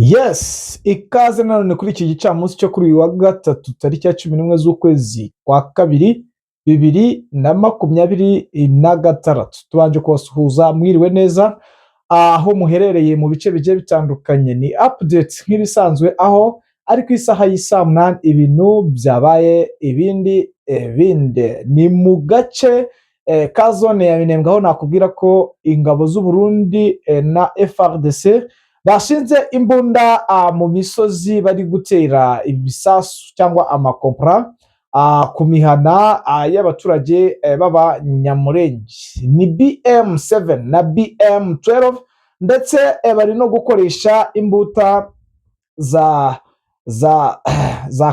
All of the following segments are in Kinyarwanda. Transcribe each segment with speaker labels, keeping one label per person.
Speaker 1: Yes, ikaze nanone kuri iki gicamunsi cyo kuri uyu wa gatatu, tariki ya 11 z'ukwezi kwa kabiri 2026. Tubanje kubasuhuza, mwiriwe neza aho muherereye mu bice bigiye bitandukanye. Ni update nk'ibisanzwe, aho ari ku isaha y'isaa 8 ibintu byabaye ibindi bindi. Ni mu gace ka zone ya Minembwe, aho nakubwira ko ingabo z'u Burundi na FARDC bashinze imbunda mu misozi, bari gutera ibisasu cyangwa amakompra ku mihana y'abaturage b'Abanyamurenge. Ni BM7 na BM12, ndetse bari no gukoresha imbuta za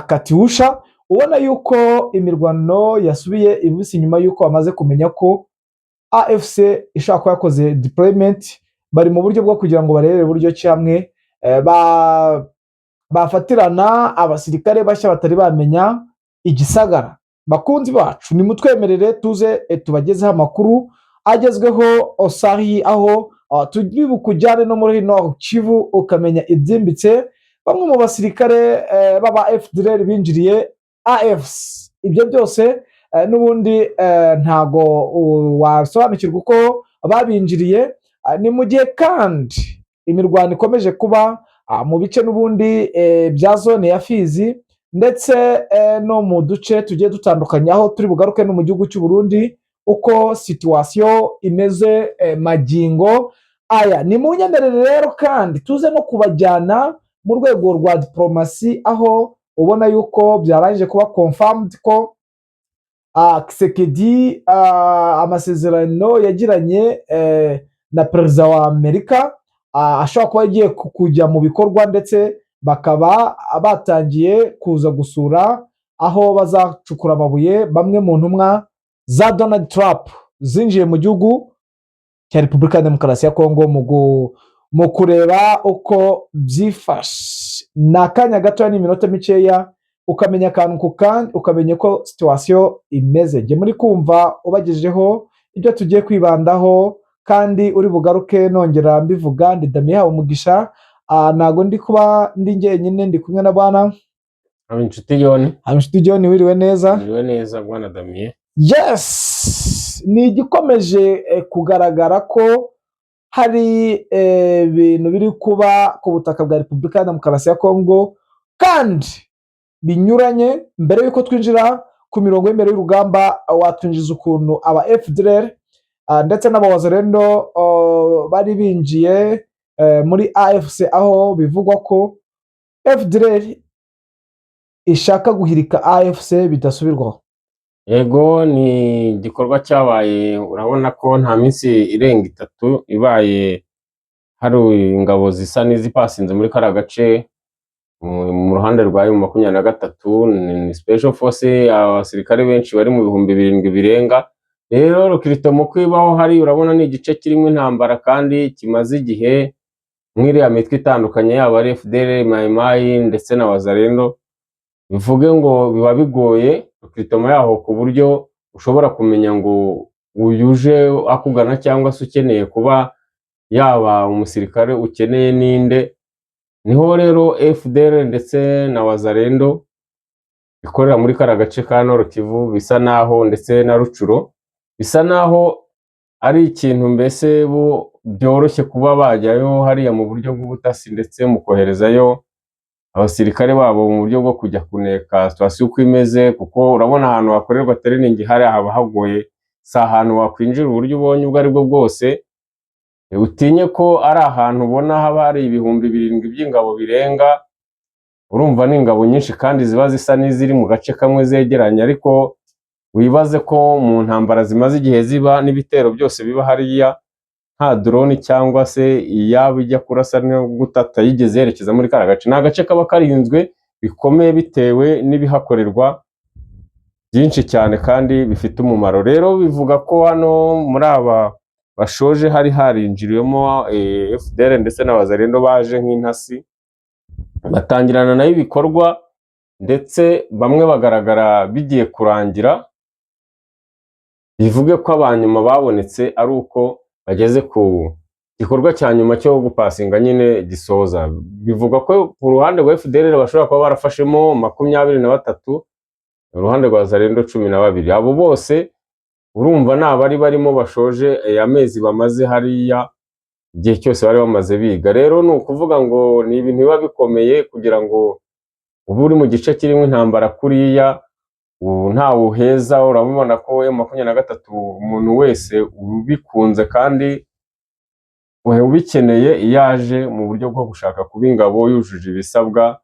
Speaker 1: Katyusha. Ubona yuko imirwano yasubiye ibusi nyuma yuko bamaze kumenya ko AFC ishobora kuba yakoze deployment. Bari mu buryo bwo kugira ngo barebere uburyo ki hamwe bafatirana abasirikare bashya batari bamenya igisagara. Bakunzi bacu, nimutwemerere tuze tubagezeho amakuru agezweho osahi, aho turi bukujyane no muri Nord Kivu ukamenya ibyimbitse. Bamwe mu basirikare b'aba FDLR binjiriye AFC. Ibyo byose n'ubundi ntago wasobanukirwa uko babinjiriye. Ni mu gihe kandi imirwano ikomeje kuba mu bice n'ubundi bya zone ya Fizi, ndetse no mu duce tugiye dutandukanye, aho turi bugaruke no mu gihugu cy'u Burundi uko situation imeze magingo aya. Ni mu nyemerere rero kandi tuze no kubajyana mu rwego rwa diporomasi, aho ubona yuko byarangije kuba confirmed ko Tshisekedi amasezerano yagiranye na perezida wa Amerika ashobora kuba agiye kujya mu bikorwa, ndetse bakaba batangiye kuza gusura aho bazacukura amabuye. Bamwe mu ntumwa za Donald Trump zinjiye mu gihugu cya Repubulika ya Demokarasi ya Kongo mu kureba uko byifashe. Ni akanya gatoya, ni iminota mikeya, ukamenya akantu ku kandi, ukamenya uko situation imeze. Njye muri kumva ubagejeho ibyo tugiye kwibandaho, kandi uri bugaruke nongera mbivuga, ndi Damien Habumugisha. Ntago ndi kuba ndi njyenyine, ndi kumwe na bwana
Speaker 2: Inshuti John.
Speaker 1: Inshuti John, wiriwe neza?
Speaker 2: Wiriwe neza, bwana Damien.
Speaker 1: Yes, ni igikomeje kugaragara ko hari ibintu biri kuba ku butaka bwa Repubulika ya Demokarasi ya Kongo kandi binyuranye. Mbere y'uko twinjira ku mirongo y'imbere y'urugamba, watwinjiza ukuntu aba FDLR ndetse n'abawazalendo bari binjiye muri AFC, aho bivugwa ko FDLR ishaka guhirika AFC bidasubirwaho.
Speaker 2: Yego, ni igikorwa cyabaye. Urabona ko nta minsi irenga 3 ibaye hari ingabo zisa n'izipasinze muri kariya gace mu ruhande rwa M23. Ni special force, abasirikare benshi bari mu 7000 birenga. Rero recrutement kwibaho hari, urabona ni igice kirimo intambara kandi kimaze igihe mw'iriya mitwe itandukanye, yaba ari FDLR, Maimai ndetse na Wazalendo. Bivuge ngo biba bigoye recrutement yaho, ku buryo ushobora kumenya ngo uyu uje akugana cyangwa se ukeneye kuba yaba umusirikare ukeneye ninde. Niho rero FDLR ndetse na Wazalendo bikorera muri kariya gace ka Nord Kivu, bisa naho ndetse na Rutshuru, bisa naho ari ikintu mbese bo byoroshye kuba bajyayo hariya mu buryo bw'ubutasi, ndetse mu koherezayo abasirikare babo mu buryo bwo kujya kuneka situation uko imeze, kuko urabona ahantu hakorerwa training hariya haba hagoye, si ahantu wakwinjira uburyo ubonye ubwo aribwo bwose. Utinye ko ari ahantu ubona haba hari 7000 by'ingabo birenga. Urumva ni ingabo nyinshi kandi ziba zisa n'iziri mu gace kamwe zegeranye, ariko wibaze ko mu ntambara zimaze igihe ziba n'ibitero byose biba hariya, nta drone cyangwa se iyaba ijya kurasa no gutata yigeze yerekeza muri kariya gace. Ni agace kaba karinzwe bikomeye bitewe n'ibihakorerwa byinshi cyane kandi bifite umumaro. Rero bivuga ko hano muri aba bashoje hari harinjiriwemo FDLR ndetse na Wazalendo baje nk'intasi, batangirana nayo ibikorwa, ndetse bamwe bagaragara bigiye kurangira. Bivuge ko abanyuma babonetse ari uko bageze ku Igikorwa cya nyuma cyo gupasinga nyine gisoza, bivuga ko ku ruhande rwa FDLR bashobora kuba barafashemo 23, uruhande rwa Wazalendo 12. Abo bose urumva ni abari barimo bashoje amezi bamaze hariya, igihe cyose bari bamaze biga. Rero ni ukuvuga ngo ni ibintu biba bikomeye kugira ngo ube uri mu gice kirimo intambara kuriya, ubu ntawe uheza. Urabibona ko M23 umuntu wese ubikunze kandi ubikeneye, iyo aje mu buryo bwo gushaka kuba ingabo yujuje ibisabwa,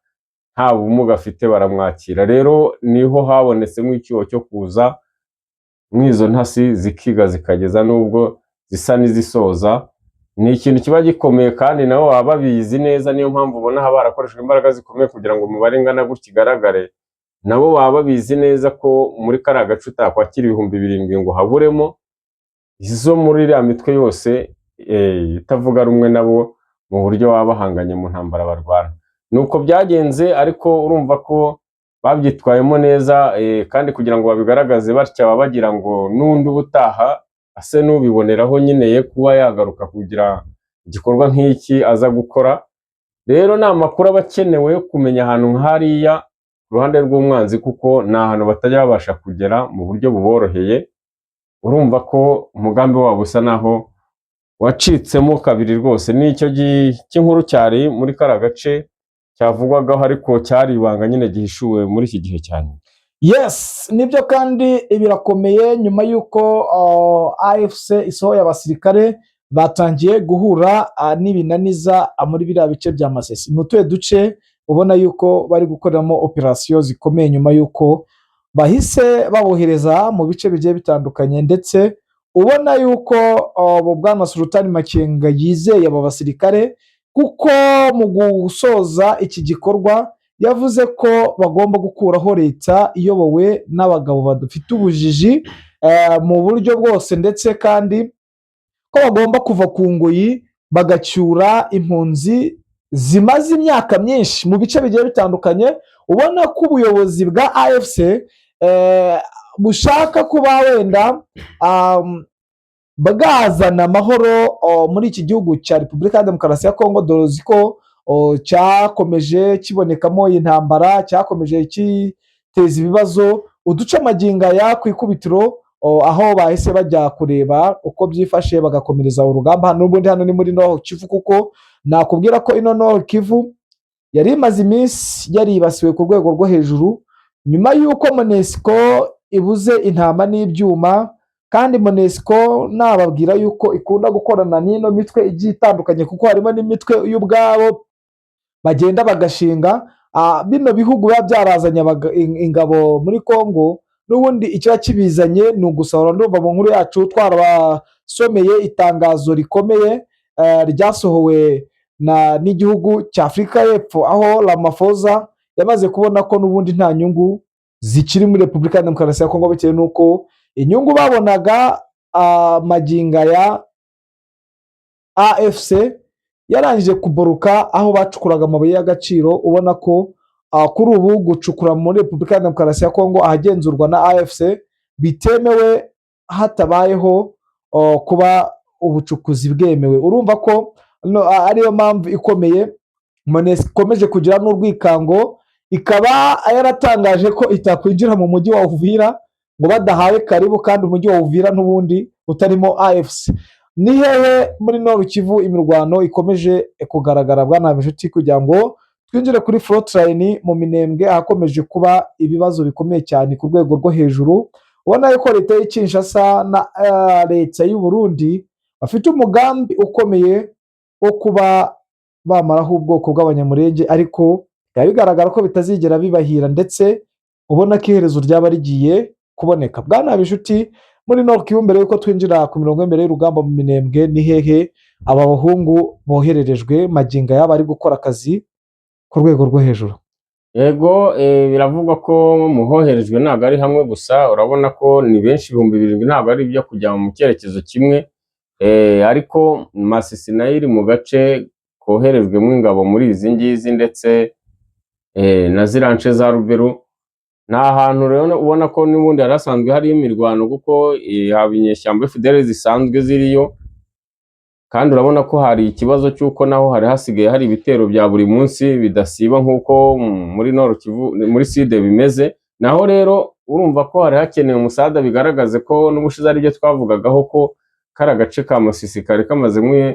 Speaker 2: nta bumuga afite, baramwakira. Rero niho habonetsemo icyuho cyo kuza n'izo ntasi zikiga, zikageza n'ubwo zisa n'izisoza. Ni ikintu kiba gikomeye kandi nabo baba babizi neza. Niyo mpamvu ubona haba harakoreshejwe imbaraga zikomeye kugira ngo umubare ingana gutya igaragare. Nabo baba babizi neza ko muri kariya gace utakwakira 7000 ngo haburemo izo muri iriya mitwe yose itavuga rumwe nabo mu buryo baba bahanganye mu ntambara barwana. Nuko byagenze, ariko urumva ko babyitwayemo neza, kandi kugira ngo babigaragaze batya baba bagira ngo n'undi ubutaha ase n'ubiboneraho nyine ye kuba yagaruka kugira igikorwa nk'iki aza gukora. Rero ni amakuru aba akenewe yo kumenya ahantu nk'hariya ku ruhande rw'umwanzi, kuko ni ahantu batajya babasha kugera mu buryo buboroheye. Urumva ko umugambi wabo usa naho wacitsemo kabiri rwose. Nicyo cy'inkuru cyari muri kariya gace cyavugwagaho, ariko cyari ibanga nyine gihishuwe muri iki gihe cya nyuma.
Speaker 1: Yes, nibyo, kandi birakomeye. Nyuma y'uko AFC isohoye abasirikare, batangiye guhura n'ibinaniza muri biriya bice bya Masisi. Ni utuhe duce ubona yuko bari gukoreramo operasiyo zikomeye nyuma y'uko bahise babohereza mu bice bigiye bitandukanye, ndetse ubona yuko Bwana Sultani Makenga yizeye aba basirikare, kuko mu gusoza iki gikorwa yavuze ko bagomba gukuraho leta iyobowe n'abagabo badafite ubujiji mu buryo bwose, ndetse kandi ko bagomba kuva ku ngoyi bagacyura impunzi zimaze imyaka myinshi mu bice bigiye bitandukanye? Ubona ko ubuyobozi bwa AFC bushaka kuba wenda bwazana amahoro muri iki gihugu cya Repubulika ya Demokarasi ya Kongo, dore uzi ko cyakomeje kibonekamo intambara, cyakomeje giteza ibibazo uduce. Magingo aya ku ikubitiro aho bahise bajya kureba uko byifashe, bagakomereza urugamba hano n'ubundi hano ni muri Nord Kivu, kuko nakubwira ko ino Nord Kivu yari imaze iminsi yaribasiwe ku rwego rwo hejuru nyuma y'uko MONUSCO ibuze intama n'ibyuma. Kandi MONUSCO nababwira yuko ikunda gukorana n'ino mitwe igiye itandukanye, kuko harimo n'imitwe y'ubwabo bagenda bagashinga. Bino bihugu biba byarazanye ingabo muri Congo, n'ubundi ikiba kibizanye ni ugusahura. Ndumva mu nkuru yacu twarabasomeye itangazo rikomeye ryasohowe n'igihugu cya Afurika y'Epfo, aho Ramaphosa yamaze kubona ko n'ubundi nta nyungu zikiri muri Repubulika ya Demokarasi ya Kongo, bitewe n'uko inyungu babonaga magingo aya AFC yarangije kuboruka aho bacukuraga amabuye y'agaciro. Ubona ko kuri ubu gucukura muri Repubulika ya Demokarasi ya Kongo ahagenzurwa na AFC bitemewe hatabayeho kuba ubucukuzi bwemewe. Urumva ko ariyo mpamvu ikomeye MONUSCO ikomeje kugira n'urwikango, ikaba yaratangaje ko itakwinjira mu mujyi wa Uvira ngo badahawe karibu, kandi umujyi wa Uvira n'ubundi utarimo AFC. Ni hehe muri Nord Kivu imirwano ikomeje kugaragara, bwana Habinshuti, kugira ngo twinjire kuri frontline mu Minembwe, ahakomeje kuba ibibazo bikomeye cyane ku rwego rwo hejuru? Ubona yuko leta y'i Kinshasa na leta y'u Burundi bafite umugambi ukomeye wo kuba bamaraho ubwoko bw'Abanyamurenge, ariko bikaba bigaragara ko bitazigera bibahira, ndetse ubona ko iherezo ryaba rigiye kuboneka. Bwana Habinshuti, muri Nord Kivu, mbere y'uko twinjira ku mirongo y'imbere y'urugamba mu Minembwe, ni hehe aba bahungu bohererejwe magingo aya bari gukora akazi ku rwego rwo hejuru?
Speaker 2: Yego, biravugwa ko muhoherejwe ntabwo ari hamwe gusa. Urabona ko ni benshi, 7000 ntabwo ari ibyo kujya mu cyerekezo kimwe, ariko Masisi nayo iri mu gace koherejwemo ingabo muri izi ngizi, ndetse na ziriya nce za Ruberu. Ni ahantu rero ubona ko n'ubundi hari hasanzwe hariyo imirwano, kuko haba inyeshyamba FDLR zisanzwe ziriyo. Kandi urabona ko hari ikibazo cy'uko naho hari hasigaye hari ibitero bya buri munsi bidasiba nk'uko muri Nord Kivu, muri Sud bimeze. Naho rero urumva ko hari hakenewe umusada, bigaragaze ko n'ubushize aribyo twavugagaho, ko kari agace ka Masisi kari kamazemo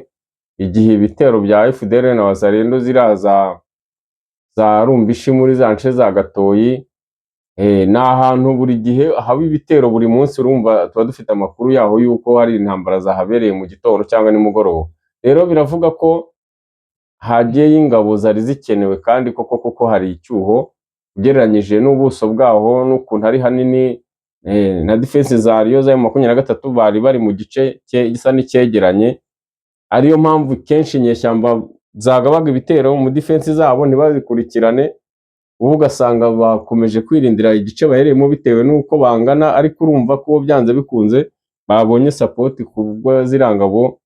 Speaker 2: igihe ibitero bya FDLR na Wazalendo, ziriya za Rumbishi, muri za nce za Gatoyi. Ni ahantu buri gihe haba ibitero buri munsi. Urumva tuba dufite amakuru yaho yuko hari intambara zahabereye mu gitondo cyangwa nimugoroba. Rero biravuga ko hagiyeyo ingabo zari zikenewe, kandi koko kuko hari icyuho ugereranyije n'ubuso bwaho n'ukuntu ari hanini, na defense za Riyo za M23 bari bari mu gice gisa n'icyegeranye, ariyo mpamvu kenshi inyeshyamba zagabaga ibitero mu defense zabo ntibazikurikirane. Ubu ugasanga bakomeje kwirindira igice bahereyemo bitewe n'uko bangana, ariko urumva ko byanze bikunze babonye support kubwo ziriya ngabo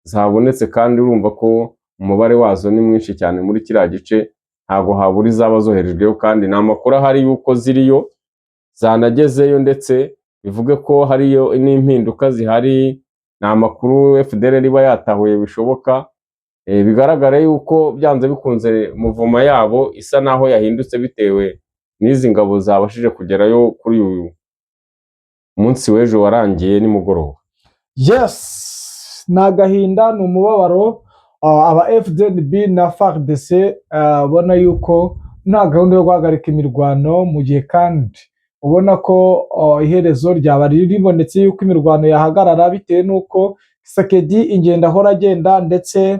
Speaker 2: zabonetse, kandi urumva ko umubare wazo ni mwinshi cyane muri kiriya gice, ntabwo habura izaba zoherejweyo. Kandi ni amakuru ahari yuko ziriyo, zanagezeyo, ndetse bivuge ko hariyo n'impinduka zihari. Ni amakuru FDLR iba yatahuye bishoboka. Bigaragara yuko byanze bikunze mouvement yabo isa naho yahindutse bitewe n'izi ngabo zabashije kugerayo kuri uyu munsi w'ejo warangiye nimugoroba.
Speaker 1: Yes, ni agahinda, ni umubabaro. Aba FDNB na FARDC ubona yuko nta gahunda yo guhagarika imirwano, mu gihe kandi ubona ko iherezo ryaba ribonetse yuko imirwano yahagarara, bitewe n'uko Tshisekedi ingendo ahora agenda, ndetse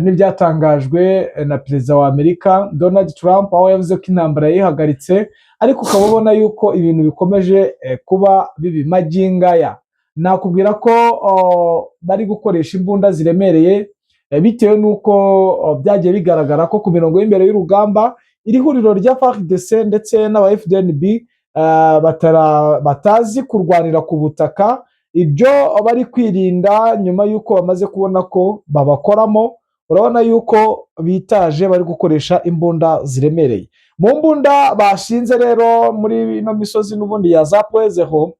Speaker 1: n'ibyatangajwe na perezida wa Amerika Donald Trump, aho yavuze ko intambara yayihagaritse, ariko ukaba ubona yuko ibintu bikomeje kuba bibi magingaya. Nakubwira ko bari gukoresha imbunda ziremereye, bitewe n'uko byagiye bigaragara ko ku mirongo y'imbere y'urugamba iri huriro rya FARDC ndetse n'aba FDNB batazi kurwanira ku butaka. Ibyo bari kwirinda nyuma y'uko bamaze kubona ko babakoramo. Urabona yuko bitaje, bari gukoresha imbunda ziremereye. Mu mbunda bashinze rero muri ino misozi n'ubundi ya za Point Zéro,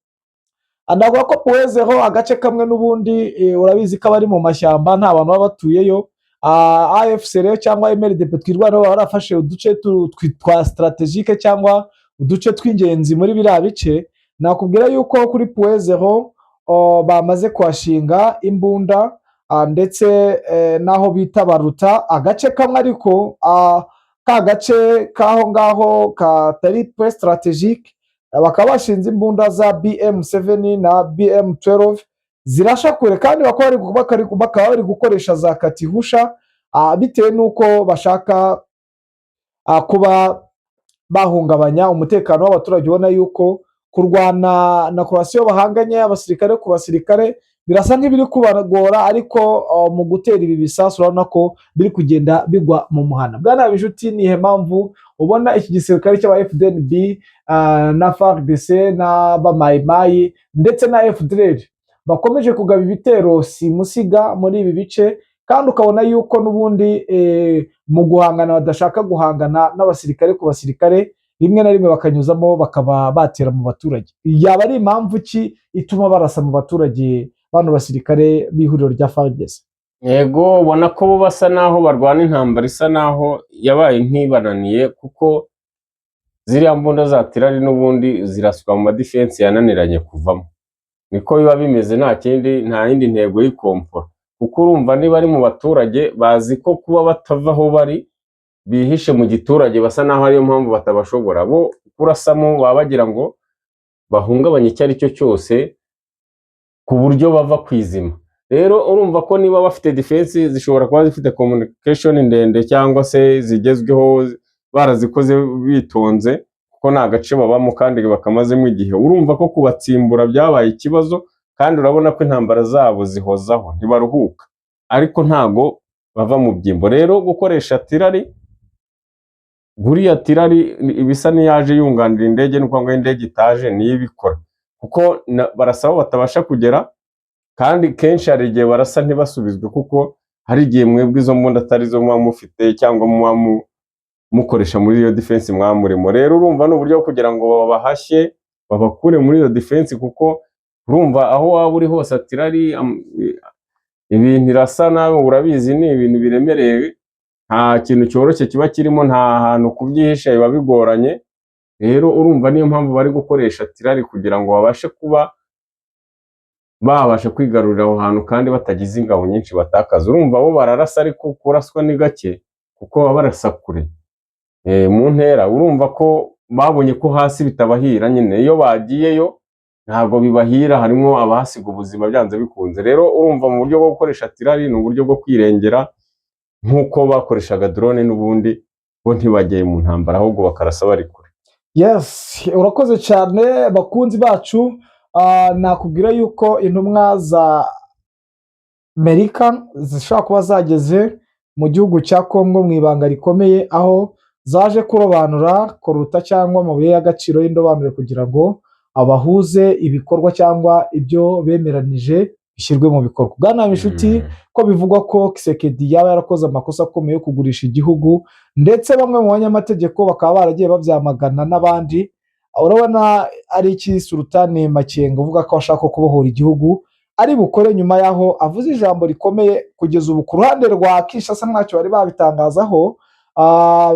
Speaker 1: navuga ko Point Zéro agace kamwe n'ubundi urabizi ko abari mu mashyamba, nta bantu baba batuyeyo. AFC rero cyangwa MRDP Twirwaneho baba barafashe uduce twa stratégique cyangwa uduce tw'ingenzi muri biriya bice. Nakubwira yuko kuri Point Zéro bamaze kuhashinga imbunda, ndetse n'aho bita Baruta, agace kamwe, ariko ka gace k'aho ngaho katari point stratégique, bakaba bashinze imbunda za BM7 na BM12 zirasha kure, kandi bakaba bari gukoresha za katyusha, bitewe n'uko bashaka kuba bahungabanya umutekano w'abaturage. Ubona yuko kurwana na coalition bahanganye, abasirikare ku basirikare, birasa nk'ibiri kubagora, ariko mu gutera ibi bisasu urabona ko biri kugenda bigwa mu muhanda. Bwana Bijuti, nihe mpamvu ubona iki gisirikare cy'aba FDNB na FARDC n'abamayimayi ndetse na FDLR bakomeje kugaba ibitero simusiga muri ibi bice, kandi ukabona yuko n'ubundi mu guhangana badashaka guhangana n'abasirikare ku basirikare, rimwe na rimwe bakanyuzamo bakaba batera mu baturage? Yaba ari impamvu ki ituma barasa mu baturage bano basirikare b'ihuriro rya FARDC?
Speaker 2: Yego, ubona ko bo basa naho barwana intambara isa naho yabaye nk'ibananiye, kuko ziriya mbunda za artillery n'ubundi ziraswa mu ma defense yananiranye kuvamo. Niko biba bimeze, nta kindi, nta yindi ntego y'ikompora, kuko urumva niba ari mu baturage, bazi ko kuba batava aho bari bihishe mu giturage basa naho ariyo mpamvu batabashobora. Bo kurasamo baba bagira ngo bahungabanye icyo ari cyo cyose ku buryo bava ku izima. Rero urumva ko niba bafite defense, zishobora kuba zifite communication ndende cyangwa se zigezweho, barazikoze bitonze, kuko ni agace babamo kandi bakamazemo igihe. Urumva ko kubatsimbura byabaye ikibazo, kandi urabona ko intambara zabo zihozaho, ntibaruhuka, ariko ntago bava mu byimbo. Rero gukoresha artillery, buriya artillery ibisa n'iyaje yunganira indege, ni ukuvuga ngo indege itaje niyo ibikora, kuko barasaba batabasha kugera. Kandi kenshi hari igihe barasa ntibasubizwe, kuko hari igihe mwebwe izo mbunda atari zo muba mufite cyangwa muba mukoresha muri iyo defense mwaba murimo. Rero urumva ni uburyo bwo kugira ngo babahashye, babakure muri iyo defense, kuko urumva aho waba uri hose artillery Ibintu irasa nawe urabizi, ni ibintu biremereye, nta kintu cyoroshye kiba kirimo, nta hantu kubyihisha biba bigoranye. Rero urumva niyo mpamvu bari gukoresha artillery kugira ngo babashe kuba babasha kwigarurira aho hantu kandi batagize ingabo nyinshi batakaza. Urumva bo bararasa, ariko kuraswa ni gake kuko baba barasa kure mu ntera. Urumva ko babonye ko hasi bitabahira nyine, iyo bagiyeyo ntabwo bibahira, harimo abahasiga ubuzima byanze bikunze. Rero urumva mu buryo bwo gukoresha artillery ni uburyo bwo kwirengera, nk'uko bakoreshaga drone n'ubundi, bo ntibagiye mu ntambara, ahubwo bakarasa bari kure.
Speaker 1: Yes, urakoze cyane. Bakunzi bacu, nakubwira yuko intumwa za Amerika zishobora kuba zageze mu gihugu cya Kongo mu ibanga rikomeye, aho zaje kurobanura coltan cyangwa amabuye y'agaciro y'indobanure kugira ngo abahuze ibikorwa cyangwa ibyo bemeranije bishyirwe mu bikorwa. Bwana Inshuti, ko bivugwa ko Tshisekedi yaba yarakoze amakosa akomeye yo kugurisha igihugu, ndetse bamwe mu banyamategeko bakaba baragiye babyamagana n'abandi, urabona ari iki Sultani Makenga uvuga ko ashaka kubohora igihugu ari bukore nyuma y'aho avuze ijambo rikomeye? Kugeza ubu ku ruhande rwa Kinshasa ntacyo bari babitangazaho.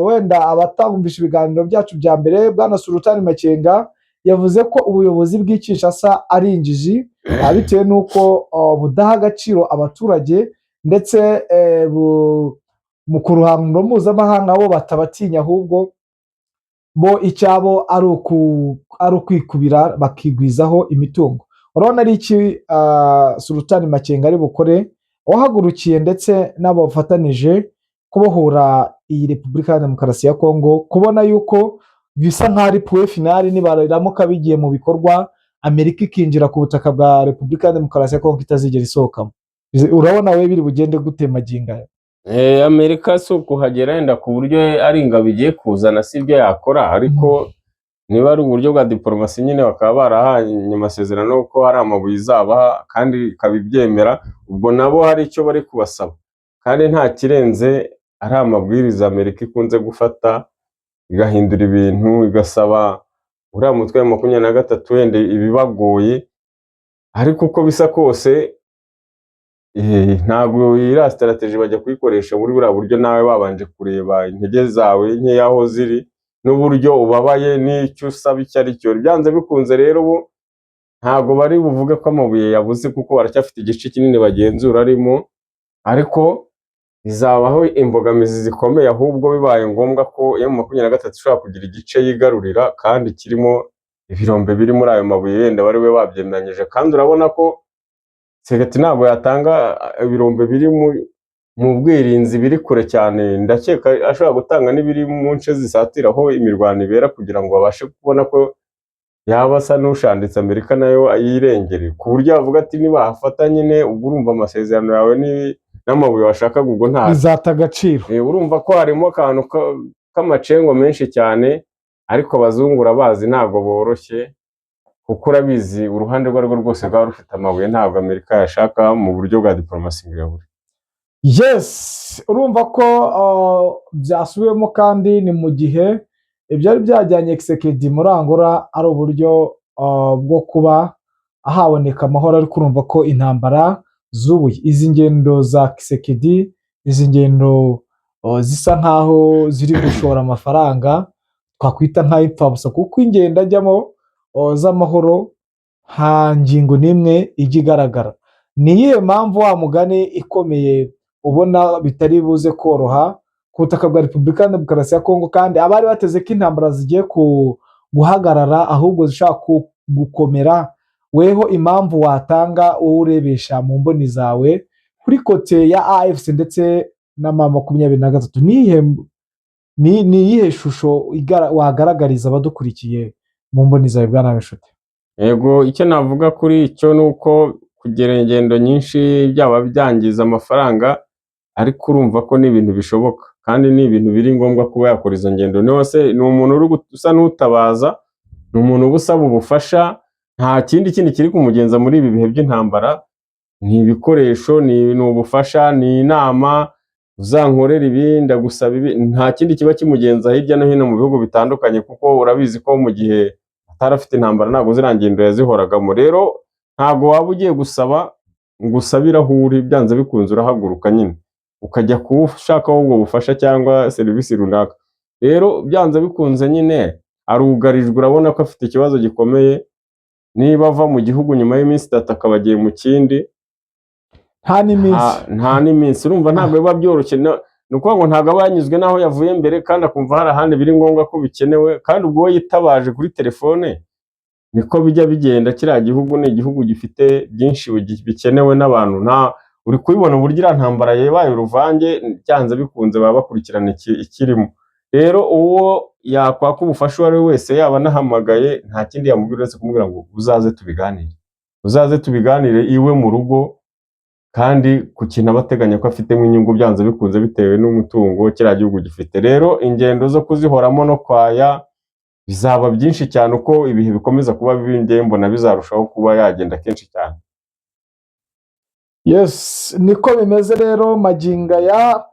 Speaker 1: Wenda abatumvisha ibiganiro byacu bya mbere, bwana Sultani Makenga yavuze ko ubuyobozi bw'i Kinshasa ari injiji, bitewe n'uko budaha agaciro abaturage, ndetse mu ku ruhando mpuzamahanga bo batabatinya, ahubwo bo icyabo ari ukwikubira bakigwizaho imitungo. Urabona ari iki Sultani Makenga ari bukore, wahagurukiye ndetse n'abo bafatanije kubohora iyi Repubulika ya Demokarasi ya Kongo, kubona yuko bisa nk'aho ari point final nibaramuka bigiye mu bikorwa, Amerika ikinjira ku butaka bwa Repubulika ya Demokarasi ya Kongo itazigera isohokamo? Urabona we biri bugende gute magingo aya?
Speaker 2: Amerika si ukuhagera yenda ku buryo ari ingabo igiye kuzana, si ibyo yakora, ariko niba ari uburyo bwa diporomasi nyine, bakaba barahanye amasezerano ko hari amabuye izabaha kandi ikaba ibyemera, ubwo nabo hari icyo bari kubasaba, kandi nta kirenze ari amabwiriza Amerika ikunze gufata igahindura ibintu, igasaba uriya mutwe wa 23 wenda ibibagoye. Ariko uko bisa kose, ntabwo iriya strategy bajya kuyikoresha muri buriya buryo nawe babanje kureba intege zawe nkeya aho ziri n'uburyo ubabaye n'icyo usaba icyo ari cyo. Byanze bikunze rero ubu ntabwo bari buvuge ko amabuye yabuze, kuko baracyafite igice kinini bagenzura arimo, ariko bizabaho imbogamizi zikomeye. Ahubwo bibaye ngombwa ko M23 ishobora kugira igice yigarurira kandi kirimo ibirombe biri muri ayo mabuye yenda bari bube babyemeranyije. Kandi urabona ko Tshisekedi ntabwo yatanga ibirombe biri mu bwirinzi biri kure cyane. Ndakeka ashobora gutanga n'ibiri mu nce zisatira aho imirwano ibera, kugira ngo babashe kubona ko yaba asa n'ushanditse Amerika nayo ayirengere, ku buryo yavuga ati nibahafata nyine, ubwo urumva amasezerano yawe n'amabuye washakaga ubwo nta
Speaker 1: Bizata agaciro.
Speaker 2: Urumva ko harimo akantu k'amacengo menshi cyane, ariko abazungu urabazi ntabwo boroshye, kuko urabizi uruhande urwo arirwo rwose rwaba rufite amabuye ntabwo Amerika yashaka mu buryo bwa diporomasi ngo iyabure.
Speaker 1: Yes, urumva ko byasubiwemo, kandi ni mu gihe ibyari byajyanye Tshisekedi muri Angola ari uburyo bwo kuba haboneka amahoro, ariko urumva ko intambara zubuye. Izi ngendo za Tshisekedi, izi ngendo zisa nkaho ziri gushora amafaranga twakwita nk'ay'imfabusa, kuko ingendo ajyamo z'amahoro nta ngingo n'imwe ijya igaragara. Ni iyihe mpamvu wa mugani ikomeye ubona bitari buze koroha ku butaka bwa Repubulika ya Demokarasi ya Kongo, kandi abari bateze ko intambara zigiye guhagarara ahubwo zishobora gukomera? Weho impamvu watanga, wowe urebesha mu mboni zawe kuri côté ya AFC ndetse na M23, ni iyihe shusho wagaragariza abadukurikiye mu mboni zawe, bwana Nshuti?
Speaker 2: Yego, icyo navuga kuri icyo ni uko kugera ingendo nyinshi byaba byangiza amafaranga, ariko urumva ko ni ibintu bishoboka kandi ni ibintu biri ngombwa kuba yakora izo ngendo. Niba se ni umuntu uri usa n'utabaza, ni umuntu uba usaba ubufasha, nta kindi kindi kiri kumugenza muri ibi bihe by'intambara, ni ibikoresho, ni ubufasha, ni inama, uzankorera ibi, ndagusaba ibi, nta kindi kiba kimugenza hirya no hino mu bihugu bitandukanye, kuko urabizi ko mu gihe atari afite intambara ntabwo ziriya ngendo yazihoragamo. Rero ntabwo waba ugiye gusaba ngo usabire aho uri, byanze bikunze urahaguruka nyine ukajya kuwushakaho ubwo bufasha cyangwa serivisi runaka. Rero byanze bikunze nyine arugarijwe, urabona ko afite ikibazo gikomeye. Niba ava mu gihugu nyuma y'iminsi 3 akaba agiye mu kindi,
Speaker 1: nta n'iminsi,
Speaker 2: nta n'iminsi, urumva ntabwo biba byoroshye. Ni ukuvuga ngo ntabwo aba yanyuzwe n'aho yavuye mbere, kandi akumva hari ahandi biri ngombwa ko bikenewe, kandi ubwo we yitabaje kuri telefone niko bijya bigenda. Kiriya gihugu ni igihugu gifite byinshi bikenewe n'abantu. Nta uri kubibona uburyo iriya ntambara yabaye uruvange, byanze bikunze baba bakurikirana ikirimo. Rero uwo yakwaka ubufasha uwo ari we wese, yaba anahamagaye, nta kindi yamubwira uretse kumubwira ngo uzaze tubiganire, uzaze tubiganire iwe mu rugo, kandi ku kintu aba ateganya ko afitemo inyungu byanze bikunze bitewe n'umutungo kiriya gihugu gifite. Rero ingendo zo kuzihoramo no kwaya bizaba byinshi cyane uko ibihe bikomeza kuba bibi, njyewe mbona bizarushaho kuba yagenda kenshi cyane.
Speaker 1: Yes, niko bimeze rero magingo aya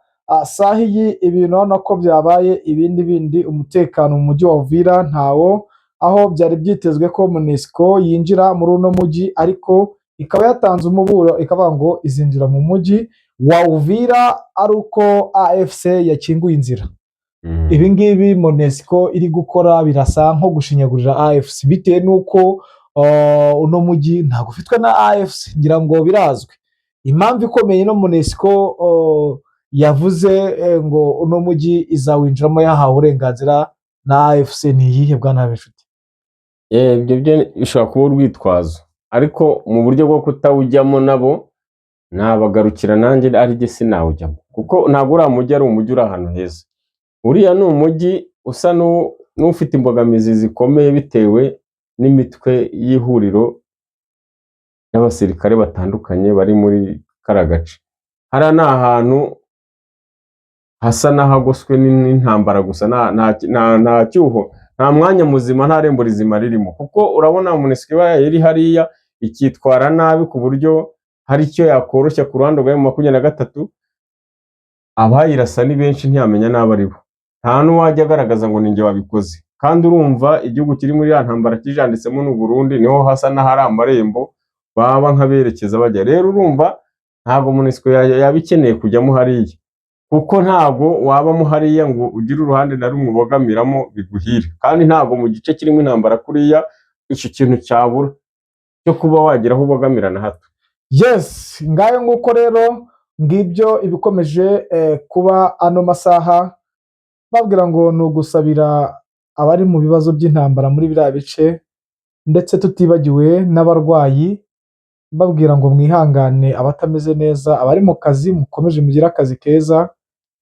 Speaker 1: saha iyi, ibintu urabona ko byabaye ibindi bindi. Umutekano mu mujyi wa Uvira ntawo, aho byari byitezwe ko MONUSCO yinjira muri uno mujyi, ariko ikaba yatanze umuburo, ikavuga ngo izinjira mu mujyi wa Uvira ari uko AFC yakinguye inzira. Ibi ngibi MONUSCO iri gukora birasa nko gushinyagurira AFC, bitewe n'uko uno mujyi ntabwo ufitwe na AFC. Ngira ngo birazwi impamvu ikomeye ino MONUSCO yavuze ngo uno mujyi izawinjiramo yahawe uburenganzira na AFC ni iyihe, bwana Habinshuti?
Speaker 2: Ibyo byo bishobora kuba urwitwazo, ariko mu buryo bwo kutawujyamo nabo nabagarukira, nanjye ari jye sinawujyamo, kuko ntabwo uriya mujyi ari umujyi uri ahantu heza. Uriya ni umujyi usa n'ufite imbogamizi zikomeye bitewe n'imitwe y'ihuriro y'abasirikare batandukanye bari muri kariya gace. Hariya ni ahantu hasa n'ahagoswe n'intambara gusa, nta cyuho, nta mwanya muzima, nta rembo rizima ririmo, kuko urabona MONUSCO iba iri hariya ikitwara nabi ku buryo hari icyo yakoroshya ku ruhande rwa M23. Abayirasa ni benshi, ntiyamenya n'abo ari bo, nta n'uwajya agaragaza ngo ninjye wabikoze. Kandi urumva igihugu kiri muri ya ntambara kijanditsemo n'u Burundi, niho hasa n'ahari amarembo baba nk'aberekeza bajya. Rero urumva ntabwo MONUSCO yaba ikeneye kujyamo hariya, kuko ntabwo wabamo hariya ngo ugire uruhande na rumwe ubogamiramo biguhire, kandi ntabwo mu gice kirimo intambara kuriya icyo kintu cyabura cyo kuba wagira aho ubogamira na hato.
Speaker 1: Yes, ngayo nguko rero, ngibyo ibikomeje kuba ano masaha. Babwira ngo ni ugusabira abari mu bibazo by'intambara muri biriya bice, ndetse tutibagiwe n'abarwayi, babwira ngo mwihangane, abatameze neza, abari mu kazi mukomeze mugire akazi keza,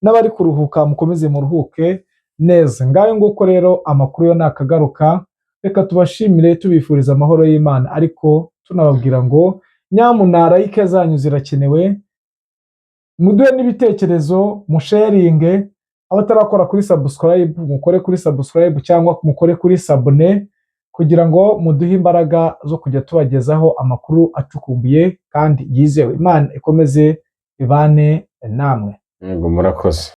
Speaker 1: n'abari kuruhuka mukomeze muruhuke neza. Ngayo nguko rero, amakuru yo nakagaruka. Reka tubashimire, tubifuriza amahoro y'Imana, ariko tunababwira ngo nyamunara like zanyu zirakenewe, muduhe n'ibitekerezo, musharinge. Abatarakora kuri subscribe mukore kuri subscribe cyangwa mukore kuri s'abonner, kugira ngo muduhe imbaraga zo kujya tubagezaho amakuru acukumbuye kandi yizewe. Imana ikomeze ibane namwe.
Speaker 2: Yego, murakoze.